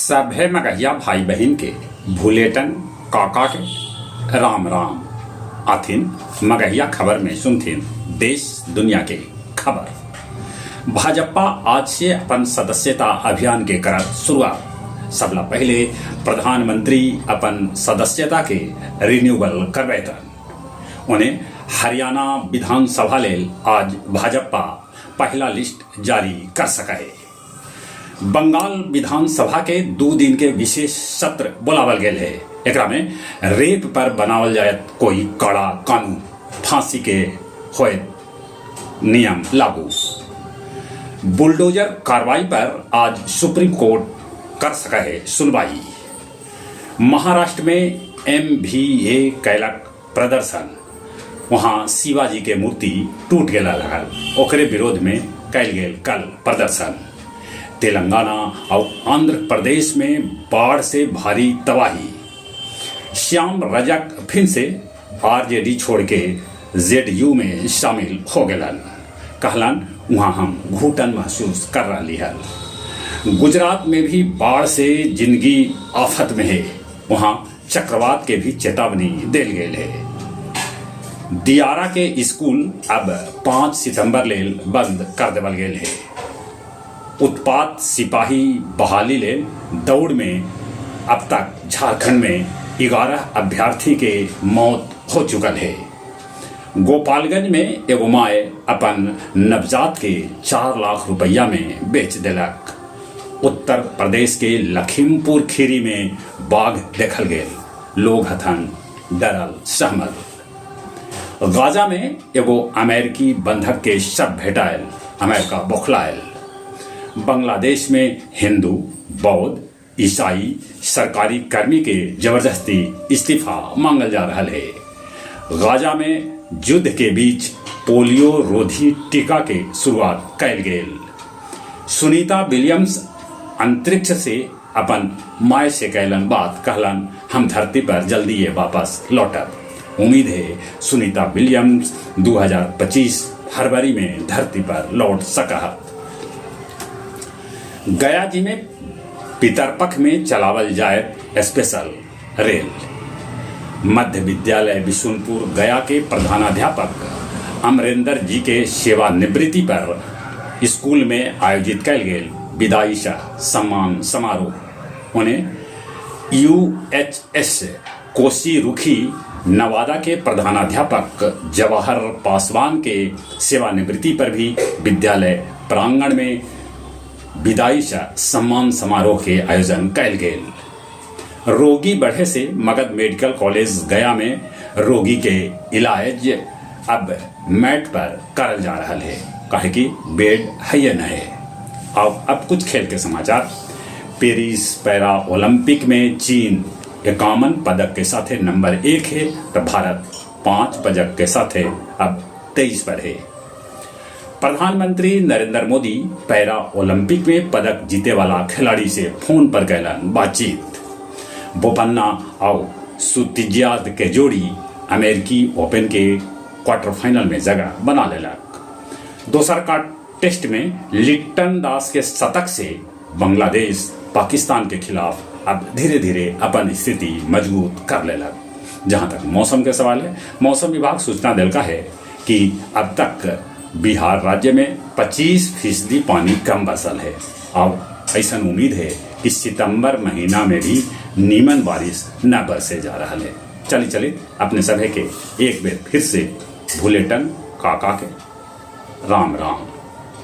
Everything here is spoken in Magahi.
सभे मगहिया भाई बहिन के भुलेटन काका के राम राम। आथिन मगहिया खबर में सुनथिन देश दुनिया के खबर। भाजपा आज से अपन सदस्यता अभियान के करत शुरुआत। सबला पहले प्रधानमंत्री अपन सदस्यता के रिन्यूअल करबैतन। ओने हरियाणा विधानसभा लेल आज भाजपा पहला लिस्ट जारी कर सके हे। बंगाल विधानसभा के दू दिन के विशेष सत्र बोलावल गेल हे। एकरा में रेप पर बनावल जायत कोई कड़ा कानून, फांसी के होयत नियम लागू। बुलडोजर कार्रवाई पर आज सुप्रीम कोर्ट कर सके है सुनवाई। महाराष्ट्र में एमवीए कैलक प्रदर्शन, वहां शिवाजी के मूर्ति टूट गेला हल, ओकरे विरोध में कैल गेल कल प्रदर्शन। तेलंगाना और आंध्र प्रदेश में बाढ़ से भारी तबाही। श्याम रजक फिर से आरजेडी छोड़ के जेडीयू में शामिल हो गेलन, कहलन वहां हम घुटन महसूस कर रही हल। गुजरात में भी बाढ़ से जिंदगी आफत में है, वहां चक्रवात के भी चेतावनी देल गेल है। दियारा के स्कूल अब 5 सितंबर लेल बंद कर देवल गेल है। उत्पात सिपाही बहाली लेल दौड़ में अब तक झारखंड में 11 अभ्यर्थी के मौत हो चुकल है। गोपालगंज में एगो माय अपन नवजात के 4 लाख रुपया में बेच देलक। उत्तर प्रदेश के लखीमपुर खीरी में बाघ देखल गेल, लोग हथन डरल सहमल। गाजा में एगो अमेरिकी बंधक के शव भेटायल, अमेरिका बौखलायल। बांग्लादेश में हिंदू, बौद्ध, ईसाई सरकारी कर्मी के जबरदस्ती इस्तीफा मांगल जा रहा है। गाजा में युद्ध के बीच पोलियो रोधी टीका के शुरुआत कैल गेल। सुनीता विलियम्स अंतरिक्ष से अपन माय से कैलन बात, कहलन हम धरती पर जल्दी ये वापस लौटब। उम्मीद है सुनीता विलियम्स 2025 फरवरी में धरती पर लौट सकहत। गया जी में पितरपख में चलावल जाए स्पेशल रेल। मध्य विद्यालय बिशुनपुर गया के प्रधानाध्यापक अमरेंद्र जी के सेवानिवृत्ति पर स्कूल में आयोजित कैल गेल विदाई सह सम्मान समारोह। उन्हें यूएचएस कोसी रुखी नवादा के प्रधानाध्यापक जवाहर पासवान के सेवानिवृत्ति पर भी विद्यालय प्रांगण में विदाई सह सम्मान समारोह के आयोजन कैल गेल। रोगी बढ़े से मगध मेडिकल कॉलेज गया में रोगी के इलाज अब मैट पर करल जा रहा है, काहे कि बेड है न है। अब कुछ खेल के समाचार। पेरिस पैरा ओलंपिक में चीन 51 पदक के साथ नंबर 1 है, तो भारत 5 पदक के साथ अब 23 पर है। प्रधानमंत्री नरेंद्र मोदी पैरा ओलंपिक में पदक जीते वाला खिलाड़ी से फोन पर कैलन बातचीत। बोपन्ना और सुतिज्याद के जोड़ी अमेरिकी ओपन के क्वार्टर फाइनल में जगह बना लेलक। दोसर का टेस्ट में लिट्टन दास के शतक से बांग्लादेश पाकिस्तान के खिलाफ अब धीरे धीरे अपन स्थिति मजबूत कर लेलक। जहां तक मौसम के सवाल है, मौसम विभाग सूचना दिलका है कि अब तक बिहार राज्य में 25% पानी कम बरसल है। अब ऐसा उम्मीद है कि सितंबर महीना में भी नीमन बारिश न बरसे जा रहा है। चली चली अपने सभे के एक बेर फिर से भुलेटन काका के राम राम।